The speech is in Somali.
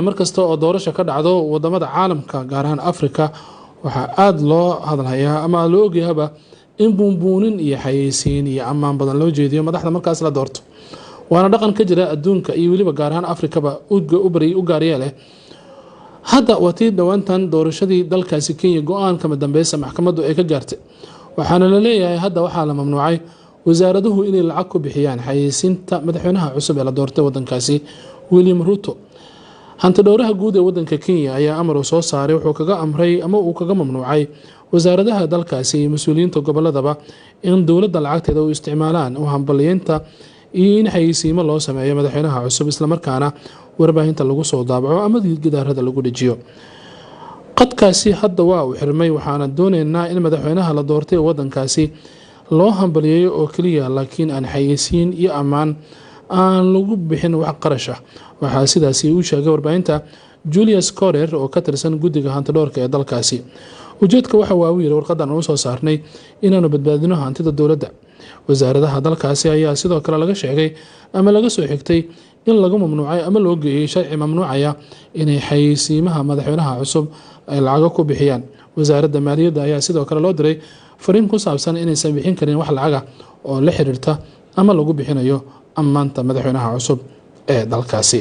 Markasta oo doorasha ka dhacdo wadamada caalamka, gaar ahaan Africa, waxaa aada loo hadalhayaa ama loo ogyahaba in buunbuunin iyo xayeysiin iyo ammaan badan loo jeediyo madaxda markaas la doorto. Waana dhaqan ka jira adduunka iyo weliba gaar ahaan Afrikaba u gaarye leh. Hadda waa tii dhowaantan doorashadii dalkaasi Kenya go-aan kama dambeysa maxkamaddu ay ka gaartay, waxaana la leeyahay hadda waxaa la mamnuucay wasaaraduhu inay lacag ku bixiyaan xayeysiinta madaxweynaha cusub ee la doortay wadankaasi, William Ruto. Hantidhowraha guud ee wadanka Kenya ayaa amar uu soo saaray wuxuu kaga amray ama uu kaga mamnuucay wasaaradaha dalkaasi iyo mas-uuliyiinta goboladaba in dowladda lacagteeda u isticmaalaan u hambaliyeynta iyo in xayeysiimo loo sameeyo madaxweynaha cusub, islamarkaana warbaahinta lagu soo daabaco ama gidaarada lagu dhejiyo. Qadkaasi hadda waa uu xirmay, waxaana dooneynaa in madaxweynaha la doortay wadankaasi loo hambaliyeeyo oo keliya, laakiin aan xayeysiin iyo ammaan aan lagu bixin wax qarash ah, waxaa sidaasi uu sheegay warbaahinta Julius Korir oo ka tirsan guddiga hantidhoorka ee dalkaasi. Ujeedka waxa waa, uu yiri, warqadan uu soo saarnay inaanu badbaadino hantida dowladda. Wasaaradaha dalkaasi ayaa sidoo kale laga sheegay ama laga soo xigtay in lagu mamnuucay ama loo geeyey sharci mamnuucaya inay xayeysiimaha madaxweynaha cusub ay lacago ku bixiyaan. Wasaaradda maaliyadda ayaa sidoo kale loo diray fariin ku saabsan inaysan bixin karin wax lacaga oo la xiriirta ama lagu bixinayo ammaanta madaxweynaha cusub ee dalkaasi.